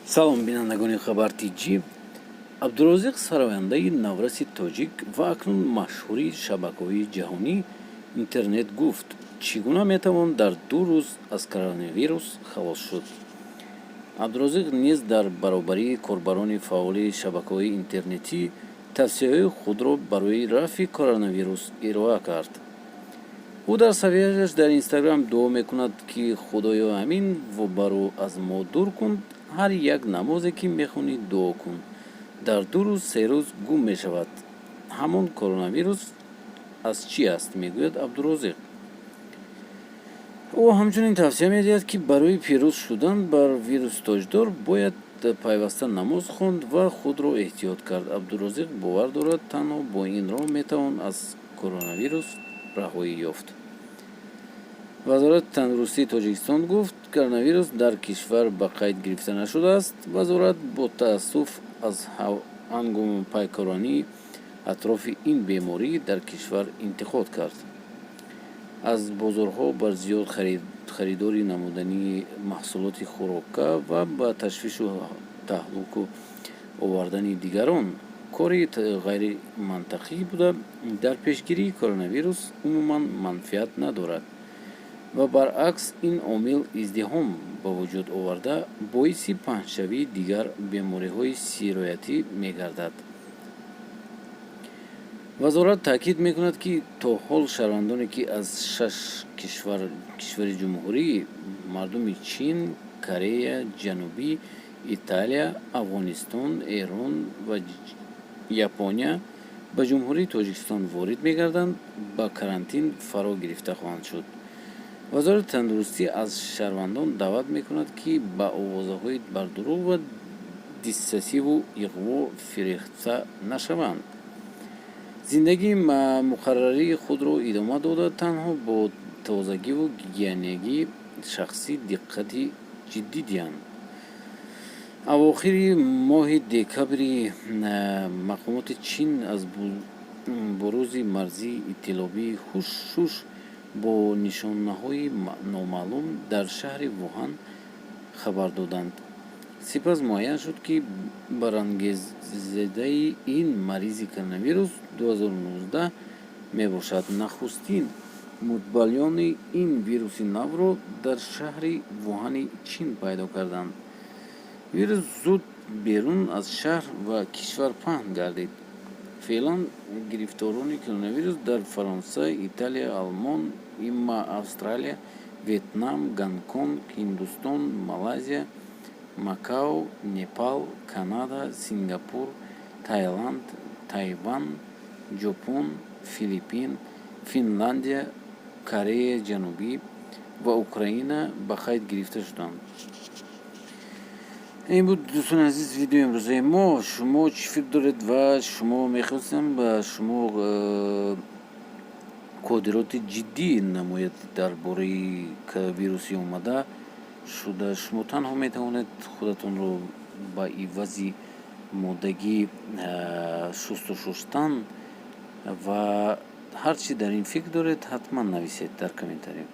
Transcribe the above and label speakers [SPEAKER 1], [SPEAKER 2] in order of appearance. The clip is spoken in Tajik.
[SPEAKER 1] Салом, бинандагони Хабар Тҷ. Абдурозиқ, сарояндаи навраси тоҷик ва акнун машҳури шабакаҳои ҷаҳонӣ интернет, гуфт, чӣ гуна метавон дар 2 рӯз аз коронавирус халос шуд. Абдурозиқ низ дар баробари корбарони фаъоли шабакаҳои интернетӣ тавсияҳои худро барои рафъи коронавирус ироа кард. Ӯ дар саҳифааш дар Инстаграм дуо мекунад, ки «Худоё, ҳамин вобаро аз мо дур кун. Ҳар як намозе, ки мехонӣ, дуо кун, дар 2 рӯз, 3 рӯз гум мешавад ҳамон коронавирус аз чӣ аст», мегӯяд Абдурозиқ. Ӯ ҳамчунин тавсия медиҳад, ки барои пирӯз шудан бар вируси тоҷдор бояд пайваста намоз хонд ва худро эҳтиёт кард. Абдурозиқ бовар дорад, танҳо бо ин роҳ метавон аз коронавирус раҳоӣ ёфт. Вазорати тандурустии Тоҷикистон гуфт, коронавирус дар кишвар ба қайд гирифта нашудааст. Вазорат бо таассуф аз ҳангомапайкоронӣ атрофи ин беморӣ дар кишвар интиқод кард. Аз бозорҳо бар зиёд харидорӣ намудани маҳсулоти хӯрока ва ба ташвишу таҳлуку овардани дигарон кори ғайримантиқӣ буда, дар пешгирии коронавирус умуман манфиат надорад ва баръакс, ин омил издиҳом ба вуҷуд оварда, боиси паҳншавии дигар бемориҳои сироятӣ мегардад. Вазорат таъкид мекунад, ки то ҳол шаҳрвандоне, ки аз шаш кишвари Ҷумҳурӣ, Мардуми Чин, Корея Ҷанубӣ, Италия, Афғонистон, Эрон ва Япония ба Ҷумҳурии Тоҷикистон ворид мегарданд, ба карантин фаро гирифта хоҳанд шуд. Вазорати тандурустӣ аз шаҳрвандон даъват мекунад, ки ба овозаҳои бардурӯғ ва дастисаву иғво фирефта нашаванд, зиндагии муқаррарии худро идома дода, танҳо бо тозагиву гигиенаи шахсӣ диққати ҷиддӣ диҳанд. Авохири моҳи декабри мақомоти Чин аз бурузи марзи иттилобии шуш бо нишонаҳои номаълум дар шаҳри Вуҳан хабар доданд. Сипас муайян шуд, ки барангезандаи ин маризи коронавирус 2019 мебошад. Нахустин мубталоёни ин вируси навро дар шаҳри Вуҳани Чин пайдо карданд. Вирус зуд берун аз шаҳр ва кишвар паҳн гардид. Феълан гирифторони коронавирус дар Фаронса, Италия, Олмон, ИМА, Австралия, Ветнам, Гонконг, Ҳиндустон, Малайзия, Макао, Непал, Канада, Сингапур, Таиланд, Тайван, Ҷопон, Филиппин, Финландия, Кореяи Ҷанубӣ ва Украина ба қайд гирифта шуданд. Ин буд, дӯстони азиз, видеои имрӯзаи мо. Шумо чӣ фикр доред ва шумо мехостем ба шумо кодироти ҷиддӣ намояд дар бораи вируси омада шуда. Шумо танҳо метавонед худатонро ба ивази моддагӣ шусту шуштан ва ҳар чӣ дар ин фикр доред, ҳатман нависед дар комментария.